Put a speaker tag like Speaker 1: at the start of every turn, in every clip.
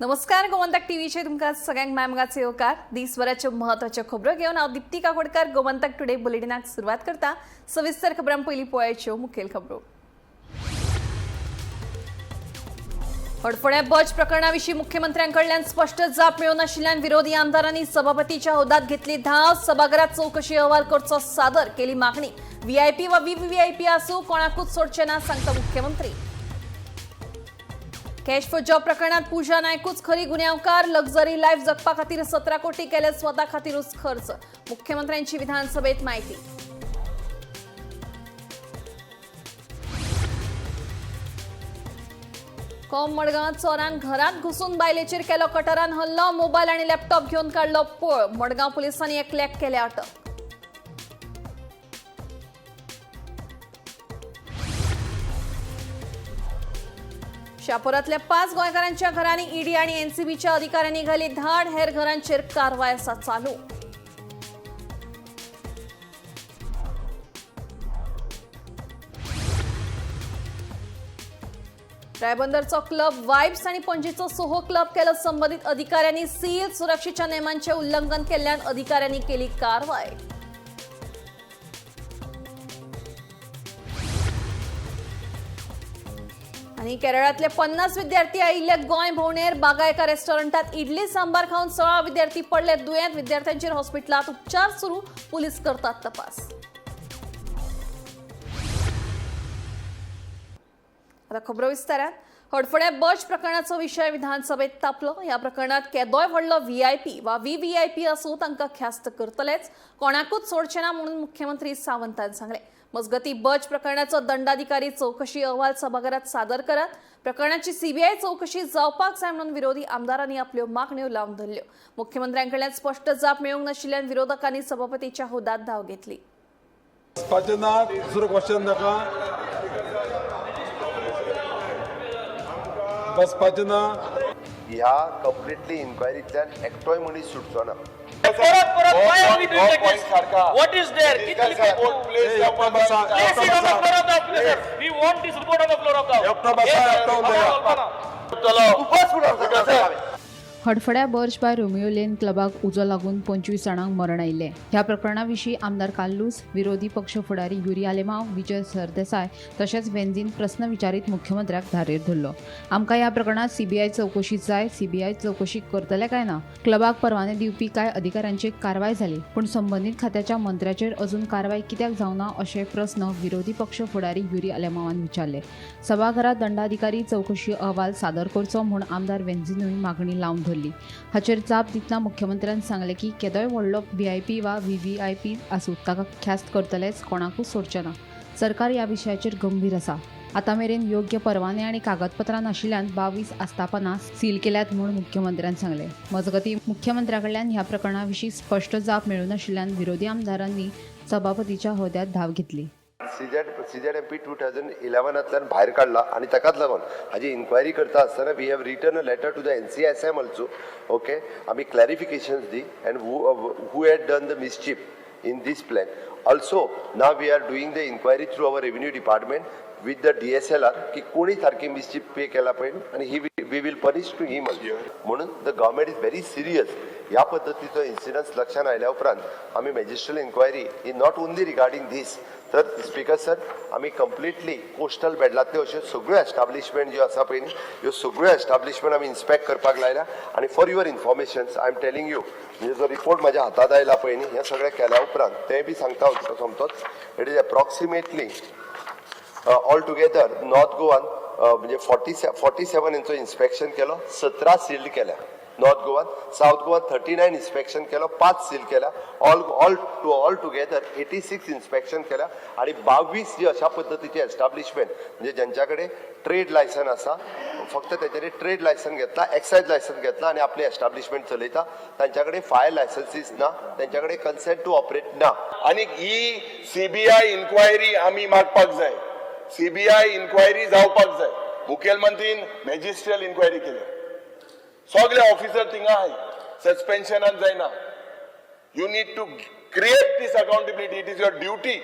Speaker 1: नमस्कार, गोमंतक टीव्हीचेर तुमकां सगळ्यांक मायमगाचो येवकार. दिसभराच्यो म्हत्वाच्यो खबरो घेवन हांव दिप्ती काकोडकार गोमंतक टुडे बुलेटिनाक सुरवात करता. सविस्तर खबरां पयलीं पळयाच्यो मुखेल खबरो. हडफड्या बज प्रकरणाविशीं मुख्यमंत्र्यांकडल्यान स्पश्ट जाप मेळूं नाशिल्ल्यान विरोधी आमदारांनी सभापतीच्या हौदात घेतली धांव. सभाघरात चौकशी अहवाल करचो सादर केली मागणी. व्हीआयपी वा व्हीव्हीआयपी आसूं, कोणाकूच सोडचे ना, सांगता मुख्यमंत्री. कॅश फॉर जॉब प्रकरणात पूजा नायकूच खरी गुन्यांवकार. लक्झरी लाईफ जगपा खातीर 17 कोटी केले स्वता खातीरूच खर्च, मुख्यमंत्र्यांची विधानसभेत माहिती. कोंब मडगांवात चोरान घरात घुसून बायलेचेर केलो कटरान हल्लो. मोबायल आणि लॅपटॉप घेऊन काढलो पळ. मडगांव पोलिसांनी एकल्याक केले अटक. शापोरातल्या 5 गोंयकारांच्या घरांनी ईडी आणि एनसीबीच्या अधिकाऱ्यांनी घाली धाड. हेर घरांचेर कारवाय आसा चालू. रायबंदरचो क्लब वायब्स आणि पणजीचो सोहो क्लब केलं संबंधित अधिकाऱ्यांनी सील. सुरक्षेच्या नियमांचे उल्लंघन केल्ल्यान अधिकाऱ्यांनी केली कारवाय. आणि केरळातले 50 विद्यार्थी आयिल्ले गोंय भोंवडेर. बागा एका रेस्टॉरंटात इडली सांबार खावन 16 विद्यार्थी पडले दुयेंत. विद्यार्थ्यांचेर हॉस्पिटलात उपचार सुरू. पोलीस करतात तपास. आता खबरो विस्तारात. हडफड्या बज प्रकरणाचो विशय विधानसभेत तापलो. ह्या प्रकरणात केदोय व्हडलो व्हीआयपी वा व्हीव्हीआयपी आसूं, तांकां ख्यास्त करतलेच, कोणाकूच सोडचे ना म्हणून मुख्यमंत्री सावंतान सांगलें. मजगती, बज प्रकरणाचो दंडाधिकारी चौकशी अहवाल सभाघरात सादर करात, प्रकरणाची सीबीआय चौकशी जावपाक जाय म्हणून विरोधी आमदारांनी आपल्यो मागण्यो लावन धरल्यो. मुख्यमंत्र्यांकडल्यान स्पश्ट जाप मेळूंक नाशिल्ल्यान विरोधकांनी सभापतीच्या हुद्द्यात धांव घेतली.
Speaker 2: वचपाचें ना. दुसरो क्वेश्चन नाका. बसपाचें ना.
Speaker 3: ह्या कंप्लिटली इन्क्वायरींतल्यान एकटोय मनीस सुटचो ना.
Speaker 4: परत परत, why are we doing like
Speaker 5: point
Speaker 4: this?
Speaker 5: सारखा.
Speaker 4: What is there? कितली
Speaker 5: Place
Speaker 2: एकटो बसा.
Speaker 4: Place it on the floor of the house, sir. We want this report on the floor of the house.
Speaker 2: एकटो बसा, एकटो उलया.
Speaker 6: हडफड्या बर्च बाय रोमियो लेन क्लबाक उजो लागून 25 जाणांक मरण आयिल्लें. ह्या प्रकरणा विशीं आमदार कार्लूस, विरोधी पक्ष फुडारी युरी आलेमांव, विजय सरदेसाय तशेंच वेंझीन प्रस्न विचारीत मुख्यमंत्र्याक धारेर धरलो. आमकां ह्या प्रकरणात सीबीआय चवकशी जाय. सीबीआय चवकशी करतले काय ना? क्लबाक परवाने दिवपी कांय अधिकाऱ्यांचेर कारवाय जाली, पूण संबंदीत खात्याच्या मंत्र्याचेर अजून कारवाय कित्याक जावना, अशे प्रस्न विरोधी पक्ष फुडारी युरी आलेमांवान विचारले. सभाघरात दंडाधिकारी चवकशी अहवाल सादर करचो म्हूण आमदार वेंझीनूय मागणी लावन धरली. हाचेर जाप दितना मुख्यमंत्र्यान सांगलें की केदोय व्हडलो व्हीआयपी वा व्हीव्हीआयपी आसूं, ताका ख्यास्त करतलेच, कोणाकूच सोडचें ना. सरकार ह्या विशयाचेर गंभीर आसा. आतां मेरेन योग्य परवाने आनी कागदपत्रां नाशिल्ल्यान 22 आस्थापनां सील केल्यात म्हूण मुख्यमंत्र्यान सांगलें. मजगतीं, मुख्यमंत्र्या कडल्यान ह्या प्रकरणा विशीं स्पश्ट जाप मेळूं नाशिल्ल्यान विरोधी आमदारांनी सभापतीच्या होद्यात धांव घेतली.
Speaker 3: सीझेड एमपी 2011तांतल्यान भायर काडला आनी ताकाच लागून हाजी इन्क्वायरी करता आसतना we have written a letter to the NCSM also, okay? आमी clarifications the and who had done the mischief in this plan. Also, now we are doing the inquiry through our revenue department with the DSLR की कोणी सारकी mischief pay केला पळय आनी he we will punish to him. म्हणून the government is very serious. ह्या पद्दतीचो incidence लक्षात आयल्या उपरांत आमी मॅजिस्ट्रियल इन्क्वायरी ही not only regarding these, तर स्पीकर सर, आमी कंप्लिटली कोस्टल बेडलांतल्यो अश्यो सगळ्यो एस्टाब्लिशमेंट ज्यो आसा पळय न्ही, ह्यो सगळ्यो एस्टाब्लिशमेंट आमी इन्स्पेक्ट करपाक लायल्या. आनी for your information, I am telling you, म्हणजे जो रिपोर्ट म्हाज्या हातात आयला पळय न्ही, हें सगळें केल्या उपरांत तें बी सांगता हांव तुका सोमतोच. It is approximately all together north Goan म्हणजे 47 हेंचो इन्स्पेक्शन केलो, 17 सील्ड केल्या नॉर्थ गोवान. सावथ गोवान 39 इन्स्पेक्शन केलो, 5 सील केल्या. All together 86 inspection केल्या आणि 22 जी अशा पद्दतीची एस्टाब्लिशमेंट, म्हणजे ज्यांच्या कडेन ट्रेड लायसन आसा, फक्त तेच्यानी ट्रेड लायसन घेतला, एक्सायज लायसन घेतला आनी आपली एस्टाब्लिशमेंट चलयता, तांच्या कडेन फायर लायसन्सीस ना, तांच्या कडेन कन्सेंट टू ऑपरेट ना.
Speaker 5: आनी ही सीबीआय इन्क्वायरी आमी मागपाक जाय. सीबीआय इन्क्वायरी जावपाक जाय. मुखेलमंत्रीन मॅजिस्ट्रियल इन्क्वायरी केल्या. सगळे ऑफिसर थिंगा आहाय, सस्पेन्शनान जायना. You need to create this accountability. It is your duty.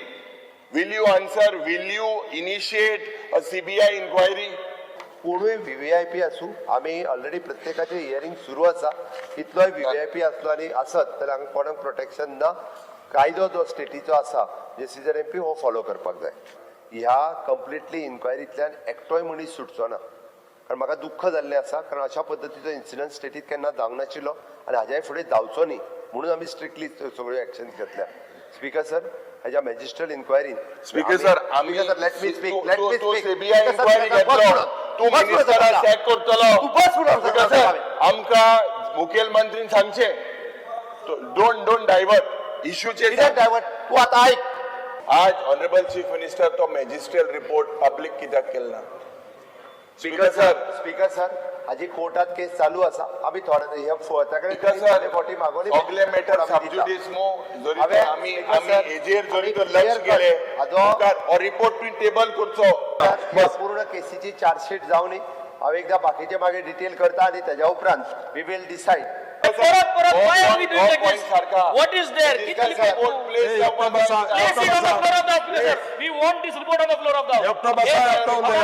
Speaker 5: Will you answer? Will you initiate a CBI inquiry?
Speaker 3: कोणूय व्हीव्हीआयपी आसूं, आमी ऑलरेडी प्रत्येकाचे हियरींग सुरू आसा. कितलोय व्हीव्हीआयपी आसलो आनी आसत जाल्यार हांगा कोणाक प्रोटेक्शन ना. कायदो जो स्टेटीचो आसा जे सीझेडएमपी हो फॉलो करपाक जाय. ह्या कंप्लिटली इन्क्वायरींतल्यान एकटोय मनीस सुटचो ना, कारण म्हाका दुख्ख जाल्लें आसा, कारण अशा पद्दतीचो इन्सिडंट स्टेटीत केन्ना जावंक नाशिल्लो आनी हाज्याय फुडें जावचो न्ही म्हणून आमी स्ट्रिक्टली सगळ्यो एक्शन्स घेतल्या. स्पीकर सर, हाज्या मॅजिस्ट्रियल इन्क्वायरीन
Speaker 5: स्पीकर सर, आमी
Speaker 3: sir, let me speak, let me
Speaker 5: तूं
Speaker 3: स्पीक.
Speaker 5: सीबीआय इन्क्वायरी घेतलो, तूं मिनिस्टराक सॅक करतलो.
Speaker 3: तूं बस म्हणून
Speaker 5: स्पीकर सर, आमकां मुखेलमंत्रीन सांगचें, don't divert इश्यूचेर.
Speaker 3: कित्याक डायवर्ट? तूं आतां आयक.
Speaker 5: आज ऑनरेबल चीफ मिनिस्टर तो मॅजिस्ट्रियल रिपोर्ट पब्लीक कित्याक केलो ना?
Speaker 3: स्पीकर सर, स्पीकर सर, हाजी कोर्टात केस चालू आसा. आमी थोडे हे ताकडे
Speaker 5: स्पीकर सर,
Speaker 3: फावटी मागोवली.
Speaker 5: सगळे मॅटर सबज्युडिस मो जरी
Speaker 3: हांवें
Speaker 5: आमी
Speaker 3: स्पीकर
Speaker 5: आमी
Speaker 3: सर,
Speaker 5: हेजेर जरी
Speaker 3: आमी
Speaker 5: तर लक्ष
Speaker 3: clear
Speaker 5: गेले
Speaker 3: cut. हाजो
Speaker 5: मुखार हो रिपोर्ट तुवें टेबल करचो.
Speaker 3: ह्या पूर्ण केसीची चार्जशीट जावनी. हांव एकदां बाकीचे मागीर डिटेल करता आनी तेज्या उपरांत we will decide.
Speaker 4: परत परत, why are we doing like this? What is there?
Speaker 5: Speaker sir, report place
Speaker 2: Hey, एकटो बसा,
Speaker 4: Place it on the floor of the house, sir. We want this report on the floor of the house.
Speaker 2: एकटो बसा, एकटो उलया.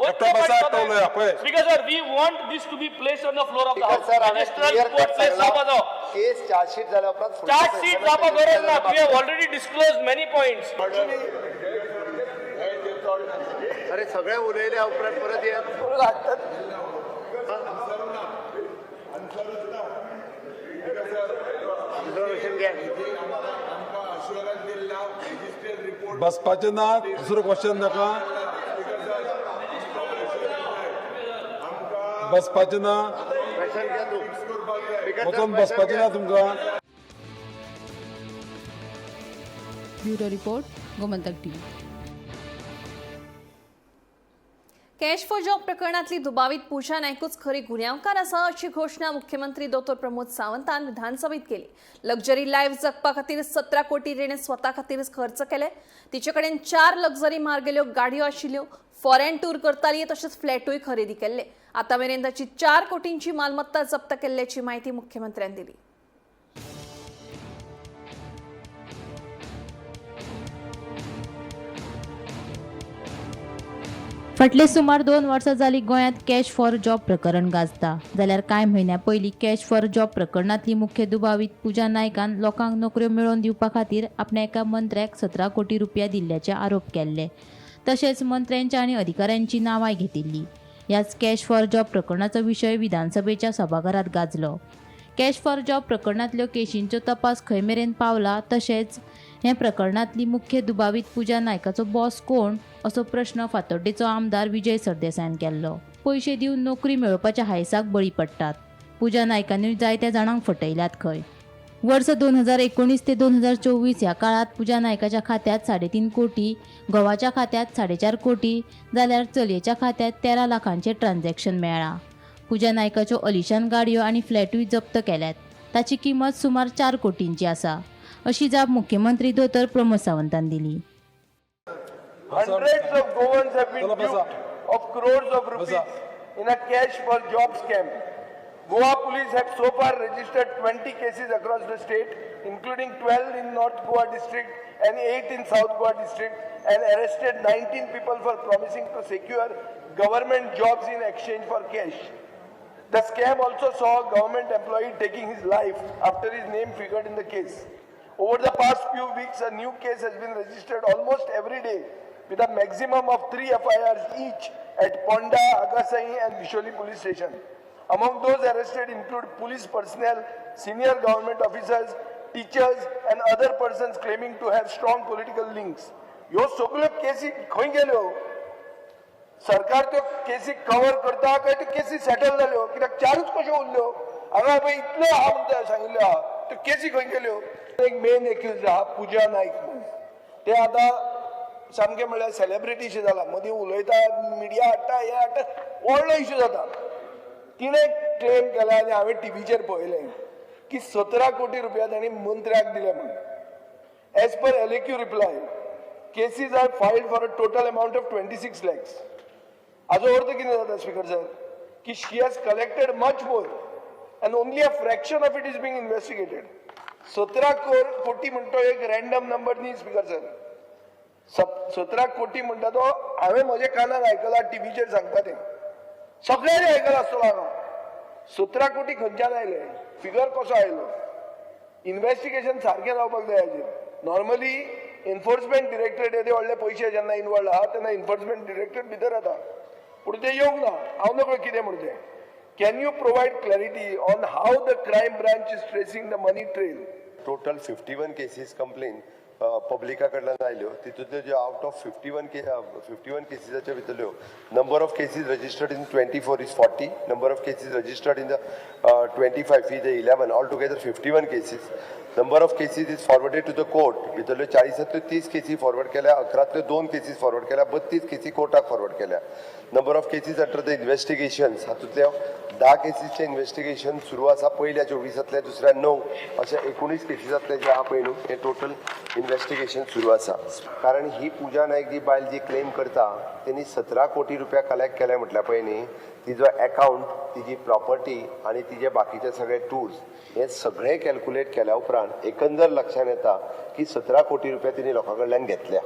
Speaker 2: एकटो बसा, एकटो उलया, पळय.
Speaker 4: Speaker sir, we want this to be placed on the floor of the
Speaker 3: speaker
Speaker 4: house.
Speaker 3: Sir, हांवें
Speaker 4: Magistrate
Speaker 3: clear
Speaker 4: report
Speaker 3: cut
Speaker 4: place
Speaker 3: सांगला.
Speaker 4: जावपा जाय.
Speaker 3: केस चार्जशीट जाल्या उपरांत फुडलें
Speaker 4: चार्ज शीट जावपा गरज ना. We have already disclosed many points.
Speaker 3: अरे, सगळे उलयल्या उपरांत परत येत.
Speaker 2: बसपाचें ना, दुसरो क्वेश्चन नाका. बसपाचें ना, वचोन बसपाचें ना तुमकां.
Speaker 6: Bureau report, Gomantak TV.
Speaker 1: Cash for job प्रकरणातली दुबावीत पूजा नायकूच खरी गुन्यांवकार आसा अशी घोशणा मुख्यमंत्री दोतोर प्रमोद सावंतान विधानसभेत केली. लक्झरी लायफ जगपा खातीर 17 कोटी तिणें स्वता खातीरच खर्च केले. तिचे कडेन 4 लक्झरी मार्गेल्यो गाडयो आशिल्ल्यो, फॉरेन टूर करताली, तशेंच फ्लॅटूय खरेदी केल्ले. आतां मेरेन ताची 4 कोटींची मालमत्ता जप्त केल्ल्याची म्हायती मुख्यमंत्र्यान दिली.
Speaker 7: फाटले सुमार 2 वर्सां जाली गोंयांत कॅश फॉर जॉब प्रकरण गाजता. जाल्यार कांय म्हयन्यां पयलीं कॅश फॉर जॉब प्रकरणांतली मुख्य दुबावीत पूजा नायकान लोकांक नोकऱ्यो मेळोवन दिवपा खातीर आपल्या एका मंत्र्याक 17 कोटी रुपया दिल्ल्याचे आरोप केल्ले. तशेंच मंत्र्यांच्या आनी अधिकाऱ्यांची नांवांय घेतिल्ली. ह्याच कॅश फॉर जॉब प्रकरणाचो विशय विधानसभेच्या सभाघरांत गाजलो. कॅश फॉर जॉब प्रकरणांतल्यो केशींचो तपास खंय मेरेन पावला, तशेंच हे प्रकरणांतली मुख्य दुबावीत पूजा नायकाचो बॉस कोण असो प्रश्न फातोड्डेचो आमदार विजय सरदेसायान केल्लो. पयशे दिवन नोकरी मेळोवपाच्या हायसाक बळी पडटात. पूजा नायकानूय जायत्या जाणांक फटयल्यात खंय. वर्स 2019 ते 2024 ह्या काळांत पूजा नायकाच्या खात्यांत 3.5 कोटी, घोवाच्या खात्यांत 4.5 कोटी, जाल्यार चलयेच्या खात्यांत 13 लाखांचें ट्रान्झॅक्शन मेळ्ळां. पूजा नायकाच्यो अलिशान गाडयो आनी फ्लॅटूय जप्त केल्यात. ताची किंमत सुमार 4 कोटींची आसा, अशी जाप मुख्यमंत्री दोतोर प्रमोद सावंतान दिली.
Speaker 5: Hundreds of Goans have been
Speaker 2: चला बसा.
Speaker 5: duped of crores of rupees
Speaker 2: बसा.
Speaker 5: in a cash for job scam. Goa police have so far registered 20 cases across the state, including 12 in North Goa district and 8 in South Goa district, and arrested 19 people for promising to secure government jobs in exchange for cash. The scam also saw a government employee taking his life after his name figured in the case. Over the past few weeks, a new case has been registered almost every day, with a maximum of 3 FIRs each at Ponda, Agasai and Bisholi police station. Among those arrested include police personnel, senior government officers, teachers and other persons claiming to have strong political links. ह्यो सगळ्यो केसी खंय गेल्यो? सरकार त्यो केसी cover करता काय त्यो केसी सेटल जाल्यो? कित्याक चारूच कश्यो उरल्यो हांगा? पळय इतल्यो आहा म्हणटा सांगिल्ल्यो आहा, त्यो केसी खंय गेल्यो? एक मेन एक्यूज आहा पूजा नायक म्हणून, ते आतां सामकें म्हणल्यार सेलेब्रिटीशें जालां. मदीं उलयता, मिडिया हाडटा, हें हाडटा, व्हडलो इशू जाता. तिणें क्लेम केला आनी हांवें टिवीचेर पळयलें की 17 कोटी रुपया तांणी मंत्र्याक दिले म्हणून. As per LAQ reply, cases are filed for a total amount of 26 lakhs. हाजो अर्थ कितें जाता स्पीकर सर, की she has collected much more and only a fraction of it is being investigated. 17 कोटी म्हणटा तो एक रॅन्डम नंबर न्ही स्पीकर सर. 17 कोटी म्हणटा तो हांवें म्हज्या कानार आयकला टिवीचेर सांगता तें. सगळ्यांनी आयकला आसतलो हांगा. 17 कोटी खंयच्यान आयले, फिगर कसो आयलो, इन्व्हेस्टिगेशन सारकें जावपाक जाय हाजेर. नॉर्मली एन्फोर्समेंट डिरेक्टरेट येदे व्हडले पयशे जेन्ना इनवॉल्व आहा तेन्ना एन्फोर्समेंट डिरेक्टरेट भितर येता, पूण तें येवंक ना. हांव नकळो कितें म्हणून तें. Can you provide clarity on how the crime branch is tracing the money trail?
Speaker 3: Total 51 cases complain पब्लिका कडल्यान आयल्यो. तितूंतल्यो ज्यो out of 51 केसीसाच्या भितरल्यो number of cases registered in 24 is 40, number of cases registered in the 25 is 11, all together 51 cases. Number of cases is forwarded to the court भितरल्यो 40तांतल्यो 30 केसी forward केल्या, 11तल्यो दोन cases forward केल्या, 32 केसी कोर्टाक फॉरवर्ड केल्या. Number of cases under the investigations हातूंतल्यो 10 केसीसचें इन्व्हेस्टिगेशन सुरू आसा पयल्या 24तांतल्या, दुसऱ्या 9, अशा 19 केसीसांतले जे आहा पळय न्हू, हे टोटल इन्व्हेस्टिगेशन सुरू आसा. कारण ही पुजा नायक जी बायल जी क्लेम करता, तेणी 17 कोटी रुपया कलेक्ट केले म्हटल्या पळय न्ही, तिजो एकावंट, तिजी प्रॉपर्टी आनी तिजे बाकीचे सगळे टूर्स हे सगळे कॅल्क्युलेट केल्या उपरांत एकंदर लक्षात येता की 17 कोटी रुपया तिने लोकां कडल्यान घेतल्या.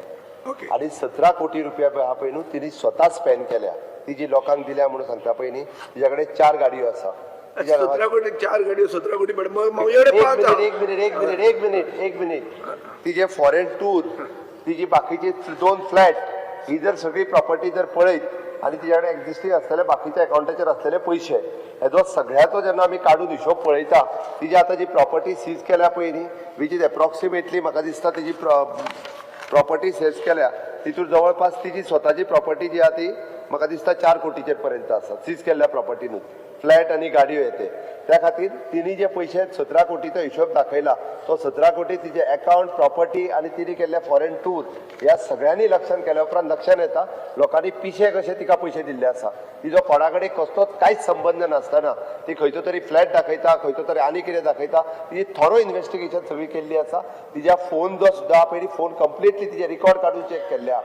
Speaker 3: आणि 17 कोटी रुपया आहा पळय न्हू, तिने स्वता स्पेंड केल्या. ती जी लोकांक दिल्या म्हणून सांगता पळय न्ही, तिच्या कडेन चार गाडयो आसा तिच्या नांवार.
Speaker 5: 17 कोटी, चार गाडयो, 17 कोटी, पण मग मग एवढे
Speaker 3: एक
Speaker 5: पाच.
Speaker 3: मिनिट, एक मिनिट, एक मिनिट, एक मिनिट, एक मिनिट. तिजे फॉरेन टूर, तिजी बाकीची दोन फ्लॅट, ही जर सगळी प्रॉपर्टी जर पळयत आनी तिच्या कडेन एक्झिस्टींग आसलेले बाकीच्या अकावंटाचेर आसलेले पयशे, हेजो सगळ्याचो जेन्ना आमी काडून हिशोब पळयता, तिजी आतां जी प्रॉपर्टी सीज केल्या पळय न्ही, which is approximately म्हाका दिसता तिजी प्रॉपर्टी सीज केल्या तितून जवळपास तिजी स्वताची प्रॉपर्टी जी आहा ती म्हाका दिसता 4 कोटीचेर पर्यंत आसा, सीज केल्ल्या प्रॉपर्टीनूच, फ्लॅट आनी गाडयो येते. त्या खातीर तिने जे पयशे 17 कोटीचो हिशोब दाखयला, तो 17 कोटी तिजे अकावंट, प्रॉपर्टी आनी तिने केल्ले फॉरेन टूर ह्या सगळ्यांनी लक्षात केल्या उपरांत लक्षात येता, लोकांनी पिशे कशे तिका पयशे दिल्ले आसा. तिजो कोणा कडेन कसलोच कांयच संबंद नासतना ती खंयचो तरी फ्लॅट दाखयता, खंयचो तरी आनी कितें दाखयता. तिजी थोरो इन्व्हेस्टिगेशन सगळी केल्ली आसा. तिज्या फोन जो सुद्दां पयलीं फोन कंप्लिटली तिजे रिकॉर्ड काडून चॅक केल्ले आहा.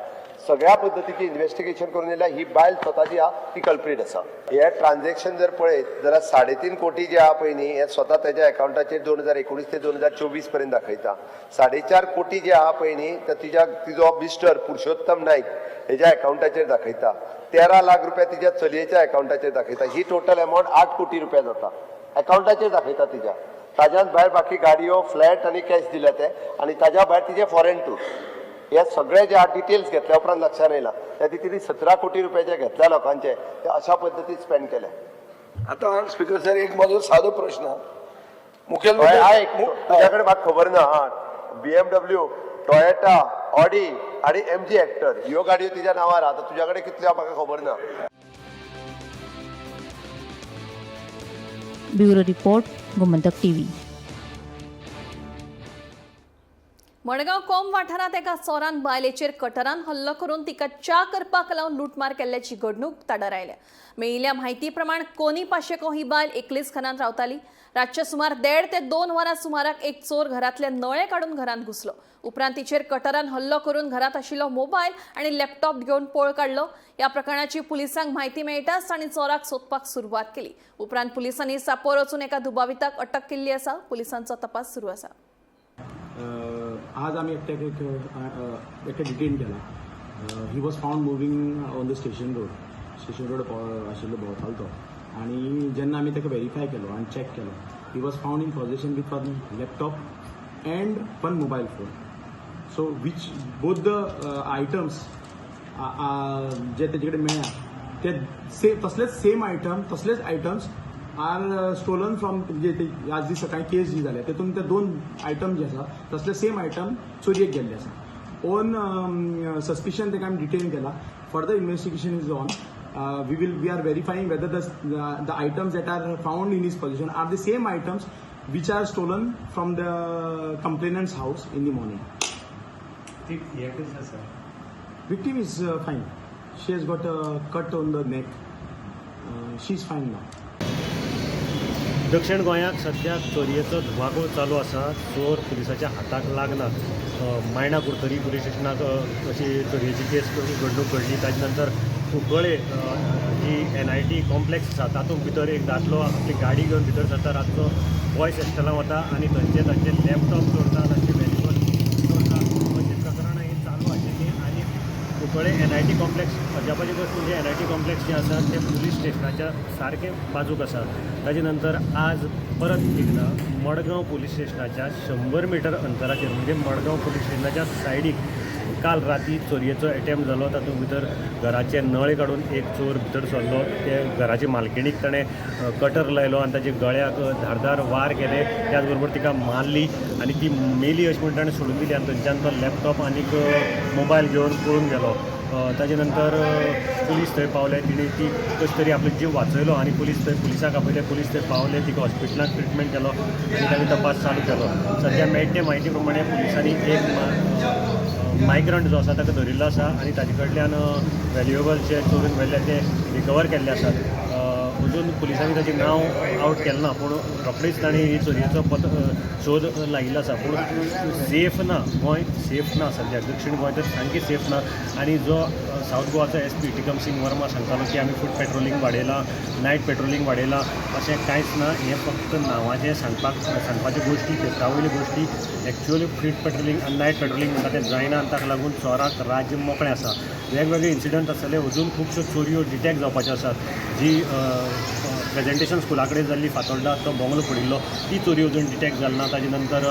Speaker 3: सगळ्या पद्दतीची इन्व्हेस्टिगेशन करून येयल्या. ही बायल स्वता जी आहा ती कल्प्रीट आसा. हे ट्रान्झॅक्शन जर पळयत जाल्यार 3.5 कोटी जे आहा पळय न्ही, हे स्वता तेज्या अकावंटाचेर 2019 ते 2024 पर्यंत दाखयता. 4.5 कोटी जे आहा पळय न्ही, तर तिज्या तिजो मिस्टर पुरुषोत्तम नाईक हेज्या अकावंटाचेर दाखयता. 13 लाख रुपया तिज्या चलयेच्या अकावंटाचेर दाखयता. ही टोटल अमावंट 8 कोटी रुपया जाता, अकावंटाचेर दाखयता तिज्या. ताज्याच भायर बाकी गाडयो, फ्लॅट आनी कॅश दिल्या ते आनी ताज्या भायर तिजे फॉरेन टूर, हे सगळे जे डिटेल्स घेतल्या उपरांत लक्षात येयला, त्या तिने 17 कोटी रुपये जे घेतल्या लोकांचे, ते अशा पद्दतीन स्पेंड केले.
Speaker 5: आता स्पीकर सर, एक माझो साधो प्रश्न.
Speaker 3: हय,
Speaker 5: मुखेलमंत्री
Speaker 3: आयक, तुझ्याकडे म्हाका खबर ना. हा, बीएमडब्ल्यू, टोयोटा, ऑडी आणि एमजी हेक्टर ह्यो गाडयो तिच्या नावार आहा. आता तुझ्याकडे कितल्यो आहा म्हाका खबर ना.
Speaker 7: Bureau report, Gomantak TV.
Speaker 1: Madgaon कोंब वाठारांत एका चोरान बायलेचेर कटरान हल्लो करून तिका च्या करपाक लावन लुटमार केल्ल्याची घडणूक ताडार आयल्या. मेळिल्ल्या म्हायती प्रमाण कोनी पाशेको ही बायल एकलीच घरांत रावताली. रातच्या सुमार 1.5 ते 2 वरां सुमाराक एक चोर घरांतले नळे काडून घरांत घुसलो. उपरांत तिचेर कटरान हल्लो करून घरांत आशिल्लो मोबायल आनी लॅपटॉप घेवन पळ काडलो. ह्या प्रकरणाची पुलिसांक म्हायती मेळटाच तांणी चोराक सोदपाक सुरवात केली. उपरांत पुलिसांनी सापोर वचून एका दुबाविताक अटक केल्ली आसा. पुलिसांचो तपास सुरू आसा.
Speaker 8: आज आमी एकट्याक एक एकटे डिटेन केला. He was found moving on the station road. Station road आशिल्लो, भोंवतालो तो आनी जेन्ना आमी ताका व्हेरीफाय केलो आनी चॅक केलो, he was found in possession with one laptop and one mobile phone, so which both the items जे तेजे कडेन मेळ्ळ्या ते सेम तसलेच सेम आयटम, तसलेच आयटम्स आर स्टोलन फ्रॉम जे ते आज जी सकाळी केस जी जाल्या तेतून ते दोन आयटम जे आसा, तसले सेम आयटम चोरयेक गेल्ले आसा. ऑन सस्पिशन ताका आमी डिटेन केला. Further investigation is on. We are verifying whether the items that are found in his possession are the same items which are stolen from the complainant's house in the morning. Victim is fine. She has got a cut on the neck. She's fine now.
Speaker 9: दक्षिण गोंयांत सद्याक चोरयेचो धुमाकूळ चालू आसा. चोर पुलिसाच्या हाताक लागनात. मायणा Curtorim police स्टेशनाक अशी चोरयेची केस घडणूक घडली. ताजे नंतर कुंकळे जी एनआयटी कॉम्प्लेक्स आसा, तातूंत भितर एक दादलो आपली गाडी घेवन भितर सरता, रातचो बॉयज हॉस्टेलां वता आनी थंयचे तांचे लॅपटॉप चोरता, तांचे व्हेल्युबल चोरता. अशी प्रकरणां ही चालू आशिल्लीं आनी कुंकळे एनआयटी कॉम्प्लेक्स अजापाची गोश्ट म्हणजे एनआयटी कॉम्प्लेक्स जें आसा तें पुलीस स्टेशनाच्या सारकें बाजूक आसा. ताजे नंतर आज परत एकदां मडगांव पुलीस स्टेशनाच्या 100 मिटर अंतराचेर म्हणजे मडगांव पुलीस स्टेशनाच्या सायडीक काल राती चोरयेचो एटेम्प्ट जालो. तातूंत भितर घराचे नळे काडून एक चोर भितर सरलो. ते घराचे मालकिणीक ताणें कटर लायलो आनी ताच्या गळ्याक धारदार वार केले. त्याच बरोबर तिका मारली आनी ती मेली अशें म्हणून ताणें सोडून दिली आनी थंयच्यान तो लॅपटॉप आनीक मोबायल घेवन पळून गेलो. ताजे नंतर पुलीस थंय पावले. तिणें ती कशी तरी आपलो जीव वाचयलो आनी पुलीस थंय पुलिसाक आपयले. पुलीस थंय पावले, तिका हॉस्पिटलांत ट्रिटमेंट केलो आनी ताणें तपास चालू केलो. सद्या मेळटे म्हायती प्रमाणे पुलिसांनी एक मायग्रंट जो आसा ताका धरिल्लो आसा आनी ताजे कडल्यान व्हॅल्युएबल जे चोरून व्हेल्ले ते रिकवर केल्ले आसात. अजून पुलिसांनी ताचें नांव आवट केलें ना, पूण रोखडीच तांणी ही चोरयेचो शोध लायिल्लो आसा. पूण सेफ ना, गोंय सेफ ना सद्या. दक्षिण गोंय तर सामकें सेफ ना. आनी जो सावथ गोवाचो SP Tikam Singh Verma सांगतालो की आमी फूट पेट्रोलिंग वाडयलां, नायट पेट्रोलिंग वाडयलां, अशें कांयच ना. हें फक्त नांवाचें सांगपाच्यो गोश्टी, पेपरा वयल्यो गोश्टी. एक्चुअली फूट पेट्रोलिंग आनी नायट पेट्रोलिंग म्हणटा तें जायना आनी ताका लागून चोराक राज्य मोकळें आसा. वेगवेगळे इन्सिडंट आसतले, अजून खुबश्यो चोरयो डिटेक्ट जावपाच्यो आसात. जी प्रेजेंटेशन स्कुला कडेन जाल्ली फातोर्डा तो बंगलो पडिल्लो ती चोरी अजून डिटेक्ट जाली ना. ताजे नंतर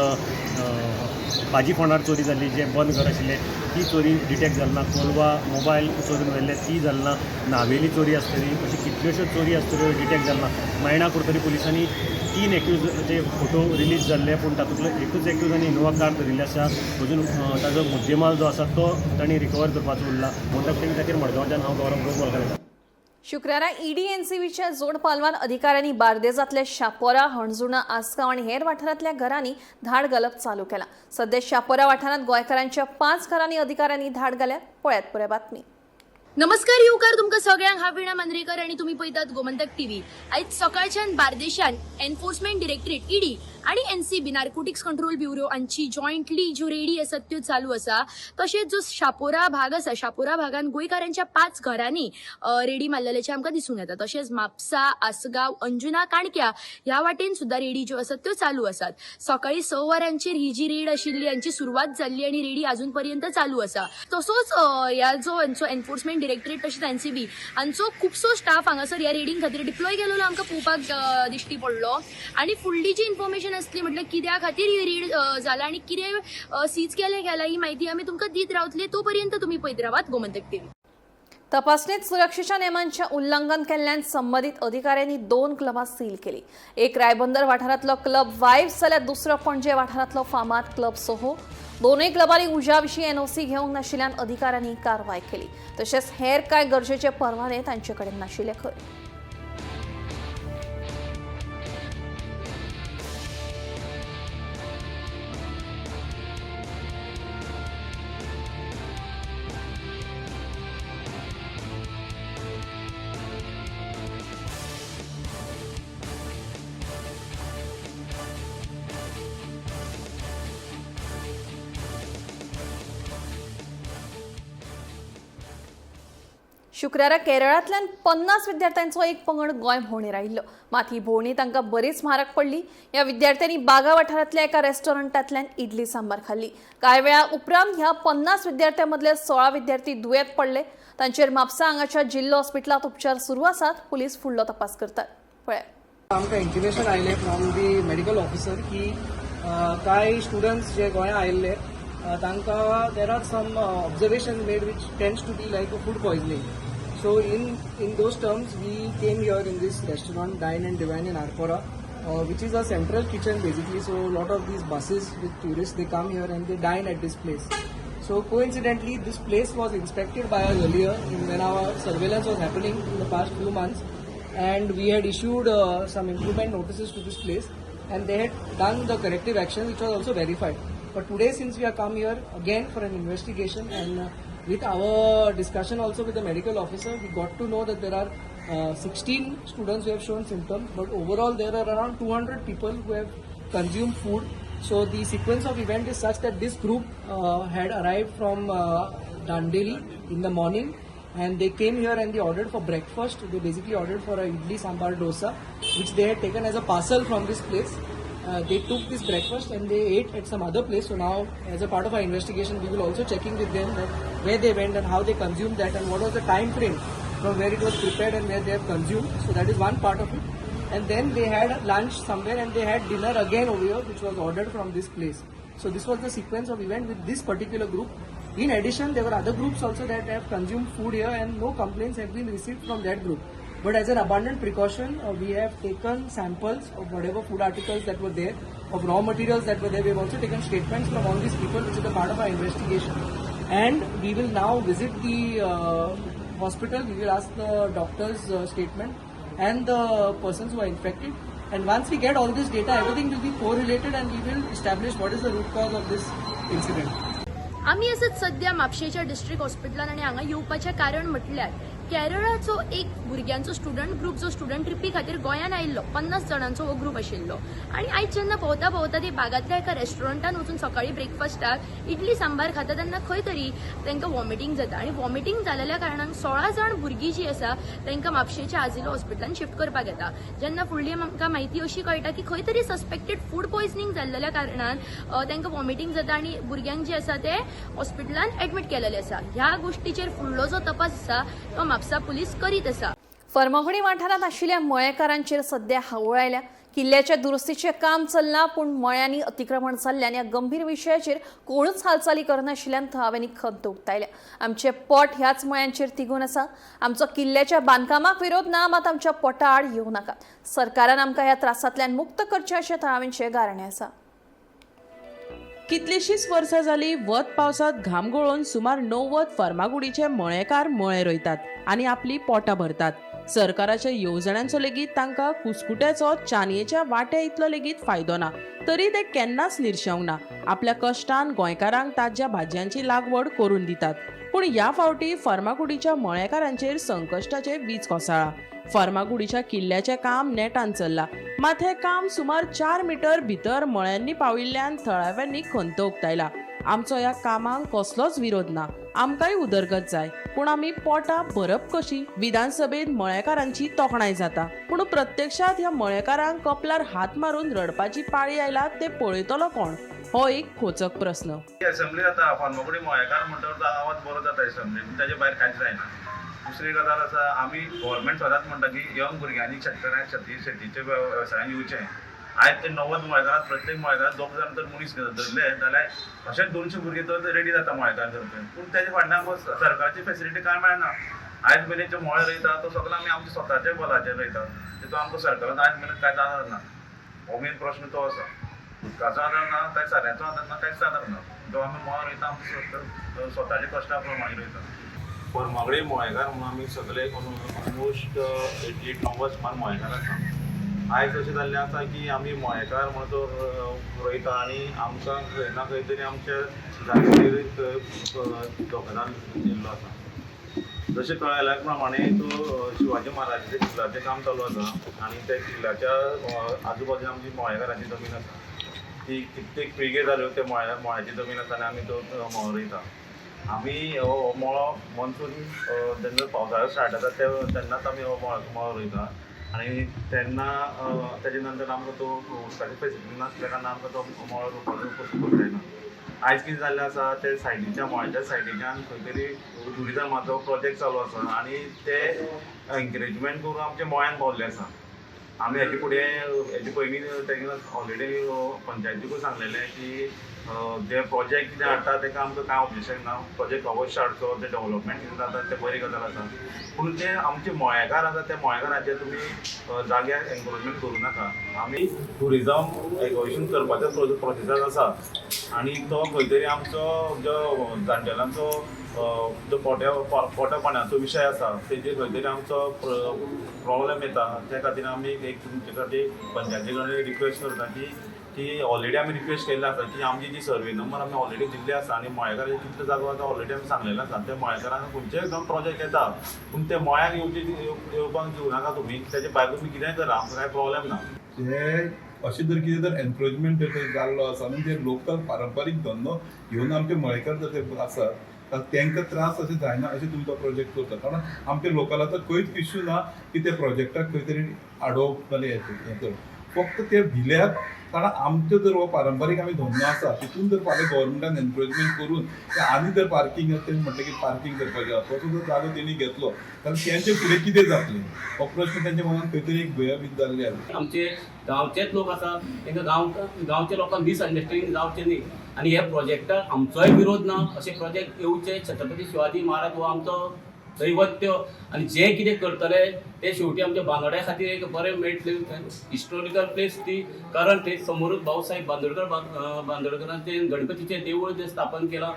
Speaker 9: भाजी फोंडार चोरी जाल्ली, जें बंद घर आशिल्लें ती चोरी डिटेक्ट जाली ना. कोलवा मोबायल चोरून व्हेल्ले ती जाली ना. नावेली चोरी आसतली, अशी कितल्योश्यो चोरी आसतल्यो डिटेक्ट जाली ना. मायणा कुडतरी पुलिसांनी 3 एक्यूजाचे फोटो रिलीज जाल्ले, पूण तातूंतलो एकूच एक्यूज आनी इनोवा कार धरिल्ली आसा. अजून ताजो मुद्देमाल जो आसा तो तांणी रिकवर करपाचो उरला. म्हणून ते खातीर मडगांवच्यान हांव गौरव गोपाल.
Speaker 1: शुक्रारा ईडी एनसीबीच्या जोड पालवान अधिकाऱ्यांनी बार्देजांतल्या शापोरा, हणजुणा, आसगांव आनी हेर वाठारांतल्या घरांनी धाड घालप चालू केला. सध्या शापोरा वाठारांत गोंयकारांच्या 5 घरांनी अधिकाऱ्यांनी धाड घाल्या. पळयात पुराय बातमी.
Speaker 10: नमस्कार येवकार तुमकां सगळ्यांक. हांव वीणा मांद्रेकर आनी तुमी पळयतात गोमंतक टीव्ही. आयज सकाळच्यान बार्देशान एन्फोर्समेंट डिरेक्टरेट ईडी आणि एनसीबी नार्कोटिक्स कंट्रोल ब्युरो हांची जॉयंटली ज्यो रेडी आसात त्यो चालू आसा. तशेंच जो शापोरा भाग आसा, शापोरा भागान गोंयकारांच्या 5 घरांनी रेडी मारलेल्याचें आमकां दिसून येता. तशेंच म्हापसा, आसगांव, अंजुना, काणक्या ह्या वाटेन सुद्दां रेडी ज्यो आसात त्यो चालू आसात. सकाळी 6 वरांचेर ही जी रेड आशिल्ली हांची सुरवात जाल्ली आनी रेडी अजून पर्यंत चालू आसा. तसोच ह्या जो हांचो एन्फोर्समेंट डिरेक्टरेट तशेंच एनसीबी हांचो खुबसो स्टाफ हांगासर ह्या रेडींग खातीर डिप्लॉय केलेलो आमकां पळोवपाक दिश्टी पडलो. आनी फुडली जी इन्फॉर्मेशन आसली म्हटल्यार कित्या खातीर ही रेड जाला आनी कितें सीज केलें गेला ही म्हायती आमी तुमकां दीत रावतली. तो पर्यंत तुमी पळयत रावात गोमंतक टीव्ही.
Speaker 1: तपासणीत सुरक्षेच्या नेमांचे उल्लंघन केल्ल्यान संबंधित अधिकाऱ्यांनी 2 क्लबां सील केली. एक रायबंदर वाठारांतलो क्लब वायव्स जाल्यार दुसरो पणजे वाठारांतलो फामाद क्लब सोहो. दोनूय क्लबांनी उज्या विशीं एनओसी घेवंक नाशिल्ल्यान अधिकाऱ्यांनी कारवाय केली. तशेंच हेर कांय गरजेचे परवाने तांचे कडेन नाशिल्ले खंय. शुक्रारा केरळांतल्यान 50 विद्यार्थ्यांचो एक पंगड गोंय भोंवडेर आयिल्लो. मात ही भोंवडी तांकां बरीच म्हारग पडली. ह्या विद्यार्थ्यांनी बागा वाठारांतल्या एका रेस्टॉरंटांतल्यान इडली सांबार खाल्ली. कांय वेळा उपरांत ह्या 50 विद्यार्थ्यां मदले 16 विद्यार्थी दुयेंत पडले. तांचेर म्हापसा हांगाच्या जिल्लो हॉस्पिटलांत उपचार सुरू आसात. पुलीस फुडलो तपास करतात. पळयात.
Speaker 11: आमकां इंटिमेशन आयलें फ्रॉम the medical officer की कांय स्टुडंट्स जे गोंया आयिल्ले तांकां there are some observation made which tends to be like a food poisoning. So in those terms, we came here in this restaurant, Dine and Divine in Arpora, which is a central kitchen basically. So a lot of these buses with tourists, they come here and they dine at this place. So coincidentally, this place was inspected by us earlier when our surveillance was happening in the past few months, and we had issued some improvement notices to this place, and they had done the corrective action, which was also verified. But today, since we have come here again for an investigation, and with our discussion also with the medical officer, we got to know that there are 16 students who have shown symptoms, but overall there are around 200 people who have consumed food. So the sequence of event is such that this group had arrived from Dandeli in the morning, and they came here and they ordered for breakfast. They basically ordered for a idli sambar dosa, which they had taken as a parcel from this place. They took this breakfast and they ate at some other place. So now, as a part of our investigation, we will also checking with them that where they went and how they consumed that and what was the time frame from where it was prepared and where they have consumed. So that is one part of it. And then they had lunch somewhere and they had dinner again over here, which was ordered from this place. So this was the sequence of event with this particular group. In addition, there were other groups also that have consumed food here and no complaints have been received from that group. But as an abundant precaution, we have taken samples of whatever food articles that were there, of raw materials that were there. We have also taken statements from all these people, which is a part of our investigation. And we will now visit the hospital. We will ask the doctor's statement and the persons who are infected. And once we get all this data, everything will be correlated and we will establish what is the root cause of this incident.
Speaker 10: आमी आसात सद्या म्हापशेच्या district हॉस्पिटलान आनी हांगा येवपाचें कारण म्हटल्यार केरळाचो एक भुरग्यांचो स्टुडंट ग्रूप जो स्टुडंट ट्रिपी खातीर गोंयान आयिल्लो, 50 जाणांचो हो ग्रूप आशिल्लो. आनी आयज जेन्ना भोंवता भोंवता ती बागांतल्या एका रेस्टॉरंटान वचून सकाळी ब्रेकफास्टाक इडली सांबार खाता तेन्ना खंय तरी तांकां वॉमिटींग जाता आनी वॉमिटींग जालेल्या कारणान 16 जाण भुरगीं जीं आसा तांकां म्हापशेच्या आजिलो हॉस्पिटलान शिफ्ट करपाक येता. जेन्ना फुडली आमकां म्हायती अशी कळटा की खंय तरी सस्पेक्टेड फूड पॉयझनींग जाल्लेल्या कारणान तांकां वॉमिटींग जाता आनी भुरग्यांक जे आसा ते हॉस्पिटलान एडमीट केलेले आसा. ह्या गोष्टीचेर फुडलो जो तपास आसा तो म्हापसा पुलीस करीत आसा.
Speaker 1: फर्मागुडी वाठारांत आशिल्ल्या मळेकारांचेर सध्या हावळ आयल्या. किल्ल्याच्या दुरुस्तीचें काम चल्लां, पूण मळ्यांनी अतिक्रमण जाल्ल्यान ह्या गंभीर विशयाचेर कोणूच हालचाली करनाशिल्ल्यान थळाव्यांनी खंत उक्तायल्या. आमचें पोट ह्याच मळ्यांचेर तिगून आसा. आमचो किल्ल्याच्या बांदकामाक विरोध ना, मात आमच्या पोटा आड येवं नाकात. सरकारान आमकां ह्या त्रासांतल्यान मुक्त करचें अशें थळाव्यांचें गाराणें आसा.
Speaker 12: कितलीशीच वर्सां जाली वत पावसात घाम गळोवन सुमार 90 फर्मागुडीचे मळेकार मळे रोयतात आनी आपली पोटां भरतात. सरकाराच्या येवजण्यांचो लेगीत तांकां कुस्कुट्याचो चानयेच्या वांट्या इतलो लेगीत फायदो ना, तरी ते केन्नाच निर्शेवंक ना. आपल्या कश्टान गोंयकारांक ताज्या भाजयांची लागवड करून दितात. पूण ह्या फावटी फर्मागुडीच्या मळेकारांचेर संकश्टाचे वीज कोसळ्ळा. फर्मागुडीच्या किल्ल्याचें काम नेटान चल्लां, मात हें काम सुमार 4 मिटर भितर मळ्यांनी पाविल्ल्यान थळाव्यांनी खंत उक्तायला. आमचो ह्या कामाक कसलोच विरोध ना, आमकांय उदरगत जाय, पूण आमी पोटां भरप कशी? विधानसभेत मळेकारांची तोखणाय जाता, पूण प्रत्यक्षात ह्या मळेकारांक कपलार हात मारून रडपाची पाळी आयला ते पळयतलो कोण, हो एक खोचक प्रस्न.
Speaker 13: असेंब्ली जाता फर्मागुडी मळेकार म्हणटकर आवाज बरो जाता असेंब्ली, पूण ताजे भायर कांयच जायना. दुसरी गजाल आसा, आमी गव्हर्मेंट सदांच म्हणटा की यंग भुरग्यांनी शेतकऱ्यांक शेतीच्या वेवसायान येवचें. आयज ते 90 मळेकारांत प्रत्येक मळेकारांत 2 जाण तर मनीस धरले जाल्यार अशेच 200 भुरगे तर रेडी जाता मळेकार करपी. पूण तेजे फाटल्यान आमकां सरकारची फेसिलिटी कांय मेळना. आयज मेरेन जो मळे रोयता तो सगळो आमी आमच्या स्वताच्या बलाचेर रोयता, तितून आमकां सरकारान आयज मेरेन कांयच आदार ना. हो मेन प्रश्न तो आसा. उदकाचो आदार ना, कांय साऱ्याचो आदार ना, कांयच आदार ना. जो आमी मळो रोयता आमच्या स्वताच्या कश्टा प्रमाणे रोयता. फर्मागुडी मळेकार म्हणून आमी सगळे ऑलमोस्ट 88-90 सुमार मळेकार आसा. आयज अशें जाल्लें आसा की आमी मळेकार म्हणून तो रोयता आनी आमकां खंय ना खंय तरी आमच्या जागेचेर धोकादार येयल्लो आसा. जशें कळयल्या प्रमाणे तो शिवाजी महाराजाच्या किल्ल्याचें काम चालू आसा आनी त्या किल्ल्याच्या आजू बाजून आमची मळेकाराची जमीन आसा. ती कित्येक पिळगे जाल्यो ते मळ्याची जमीन आसा आनी आमी तो मळो रोयता. आमी हो मळो मॉन्सून जेन्ना पावसाळो स्टार्ट जाता तेन्नाच आमी हो मळो रोयता आनी तेन्ना तेजे नंतर आमकां तो उदकाची फेसिलिटी नासल्या कारणान आमकां तो मळो रोवपाचो पॉसिबल जायना. आयज कितें जाल्लें आसा, ते सायडीच्या मळ्याच्या सायडीच्यान खंय तरी ट्युरिजमाचो प्रोजेक्ट चालू आसा आनी ते एनक्रेजमेंट करून आमच्या मळ्यान पावल्ले आसा. आमी हेजे फुडें हेजे पयलीं तेंकां ऑलरेडी पंचायतीकूय सांगलेलें की जे प्रोजेक्ट कितें हाडटा तेका आमकां कांय ऑब्जेक्शन ना, प्रोजेक्ट अवश्य हाडचो, ते डेवलपमेंट कितें जाता तें बरी गजाल आसा. पूण जे आमचे मळेकार आसा त्या मळेकाराचेर तुमी जाग्यार एनक्रोचमेंट करूं नाका. आमी ट्युरिजम एक्विजिशन करपाच्या प्रोसेसाक आसा आनी तो खंय तरी आमचो जो जाणटेल्यांचो जो पोट्या पाण्याचो विशय आसा तेजेर खंय तरी आमचो प्रॉब्लेम येता. त्या खातीर आमी एक तुमचे खातीर पंचायती कडेन रिक्वेस्ट करता की ऑलरेडी आमी रिक्वेस्ट केल्ले आसा की आमची जी सर्वे नंबर आमी ऑलरेडी दिल्ले आसा आनी मळेकाराचे कितले जागो आसा ऑलरेडी आमी सांगलेले आसा. त्या मळेकारांक खंयचेय जावं प्रोजेक्ट येता पूण ते मळ्याक येवपाक दिवं नाका तुमी, तेजे भायर तुमी कितेंय करा, आमकां कांय प्रॉब्लेम ना.
Speaker 14: हे अशें जर कितें जर एनक्रोचमेंट जर जाल्लो आसा न्हू, जे लोकल पारंपारीक धंदो घेवन आमचे मळेकार जर ते आसात तांकां त्रास अशें जायना अशें तुमी तो प्रोजेक्ट करता. कारण आमच्या लोकलाचो खंयच इश्यू ना की त्या प्रोजेक्टाक खंय तरी आडोवप नाल्यार हें करप. फक्त ते भिल्यात, कारण आमचो जर हो पारंपारीक आमी धंदो आसा तितून जर फाल्यां गव्हर्मेंटान एनक्रोचमेंट करून ते आनी जर पार्किंग आसा तेणी म्हटलें की पार्किंग करपाचें आसा, तसो जर जागो तेणी घेतलो जाल्यार तेंचे फुडें कितें जातलें हो प्रश्न तेंच्या मनान खंय तरी एक भंय जाल्ली आसा.
Speaker 15: आमचे गांवचेच लोक आसा, तांकां गांवच्या लोकांक मिसअंडरस्टँडींग जावचें न्ही आनी हे प्रोजेक्टाक आमचोय विरोध ना. अशे प्रोजेक्ट येवचे, छत्रपती शिवाजी महाराज हो आमचो दैवत्य आनी जें कितें करतले ते शेवटी आमच्या बांदोड्या खातीर एक बरें मेळटलें हिस्टोरिकल प्लेस ती, कारण थंय समोरूच भाऊसाहेब बांदोडकर बांदोडकरांचें गणपतीचें देवूळ जें स्थापन केलां.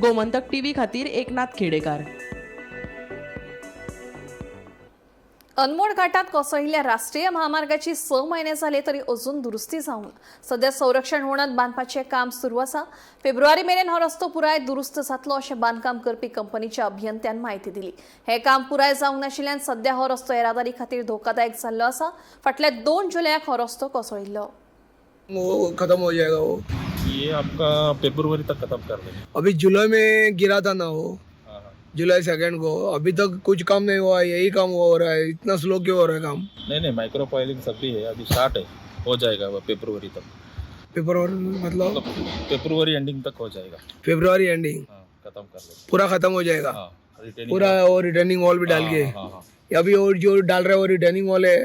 Speaker 12: गोमंतक टीव्ही खातीर एकनाथ खेडेकार.
Speaker 1: अनमोड घाटात कोसळिल्ल्या राष्ट्रीय महामार्गाची 6 महिने झाले तरी अजून दुरुस्ती जावंक ना. सध्या संरक्षण वणत बांदपाचें काम सुरू आसा. फेब्रुवारी मेरेन हो रस्तो पुराय दुरुस्त जातलो अशें बांदकाम करपी कंपनीच्या अभियंत्यान म्हायती दिली. हें काम पुराय जावंक नाशिल्ल्यान सध्या हो रस्तो येरादारी खातीर धोकादायक जाल्लो आसा. फाटल्या 2 जुलयाक हो रस्तो कोसळिल्लो.
Speaker 16: वो खत्म हो जाएगा वो
Speaker 17: ये आपका फेब्रुवरी तक खत्म कर देंगे.
Speaker 16: अभी जुलाई में गिरा था ना वो, जुलाई 2 को, अभी तक कुछ काम नहीं हुआ, यही काम हो रहा है. इतना स्लो क्यों हो रहा है काम?
Speaker 17: नहीं नहीं, माइक्रो पाइलिंग सब भी है, अभी स्टार्ट है, हो जाएगा वो फेब्रुवरी तक.
Speaker 16: फेब्रुवरी मतलब
Speaker 17: फेब्रुवरी एंडिंग तक हो जाएगा.
Speaker 16: फेब्रुवरी एंडिंग
Speaker 17: खत्म कर देंगे,
Speaker 16: पूरा खत्म हो जाएगा.
Speaker 17: रिटेनिंग
Speaker 16: पूरा और रिटर्निंग वॉल भी डाल के.
Speaker 17: हाँ,
Speaker 16: अभी और जो डाल रहे हैं वो रिटर्निंग वॉल है.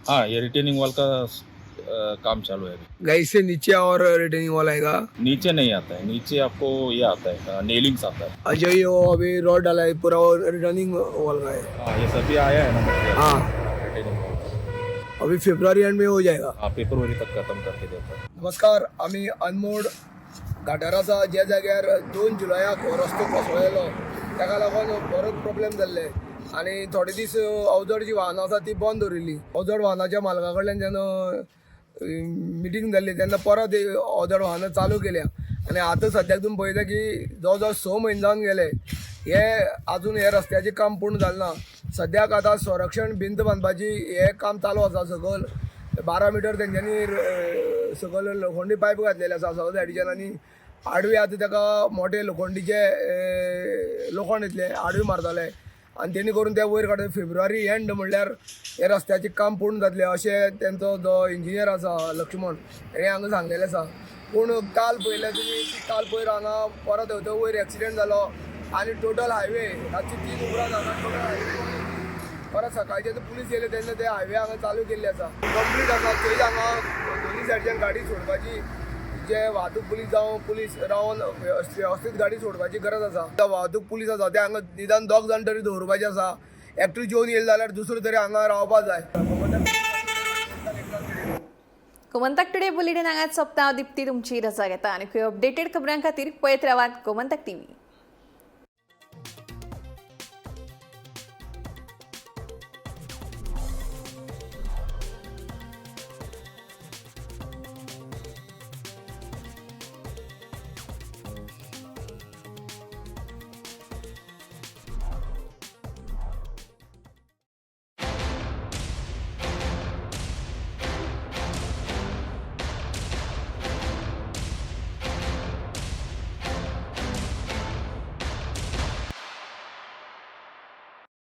Speaker 17: हाँ, ये रिटेनिंग वॉल का काम चालू है अभी.
Speaker 16: गाइस से नीचे और रिटर्निंग वॉल आएगा?
Speaker 17: नीचे नहीं आता है, नीचे आपको ये आता है, नेलिंग्स आता है.
Speaker 16: अच्छा, ये वो अभी रॉड डाला है पूरा और रिटर्निंग वॉल का है.
Speaker 17: हाँ, ये सभी आया है ना.
Speaker 16: हाँ,
Speaker 17: रिटेनिंग वॉल
Speaker 16: अभी फेब्रुवरी एंड में हो जाएगा.
Speaker 17: हाँ, फेब्रुवरी तक खत्म करके देता है.
Speaker 16: नमस्कार, आमी अनमोड घाटार आसा, ज्या जाग्यार 2 जुलयाक हो रस्तो कोसळ्ळेलो ताका लागून बरोच प्रॉब्लेम जाल्ले आनी थोडे दीस अवजड जी वाहनां आसा ती बंद दवरिल्ली. अवजड वाहनाच्या मालका कडल्यान जेन्ना मिटींग जाल्ली तेन्ना परत अवजड वाहनां चालू केल्या आनी आतां सद्याक तुमी पळयता की जवळ जवळ 6 म्हयने जावन गेले हे आजून हे रस्त्याचें काम पूर्ण जालें ना. सद्याक आतां संरक्षण भिंत बांदपाची हें काम चालू आसा. सकयल 12 मिटर तेंच्यांनी सकयल लोखंडी पायप घातलेले आसा सगळे सायडीच्यान आनी आडवी आतां ताका मोठे लोखंडीचे लोखण येतले आडवी मारतले आनी तेणी करून ते वयर काडटा. फेब्रुवारी एंड म्हणल्यार हे रस्त्याचें काम पूर्ण जातलें अशें तेंचो जो इंजिनियर आसा लक्ष्मण हेणें हांगा सांगलेलें आसा. पूण काल पळयलें तुमी, काल पयर हांगा परत थंय वयर एक्सिडेंट जालो आनी टोटल हायवे रातचे 3 उपरांत हांगा टोटल हायवे परत सकाळचे पुलीस येयले तेन्ना ते हायवे हांगा चालू केल्ले आसा, कंप्लीट आसा. थंय हांगा दोनूय सायडच्यान गाडी सोडपाची जे वाहतूक पुलीस जावं पुलीस रावन वेवस्थीत गाडी सोडपाची गरज आसा. आतां वाहतूक पुलीस आसा ते हांगा निदान 2 जाण तरी दवरपाचे आसा. एकटो जेवन येयले जाल्यार दुसरो तरी हांगा रावपा जाय.
Speaker 1: गोमंतक टुडे बुलेटिन हांगाच सोंपता. दीप्ती तुमची रजा घेता आनी अपडेटेड खबरां खातीर पळयत रावात गोमंतक टीव्ही.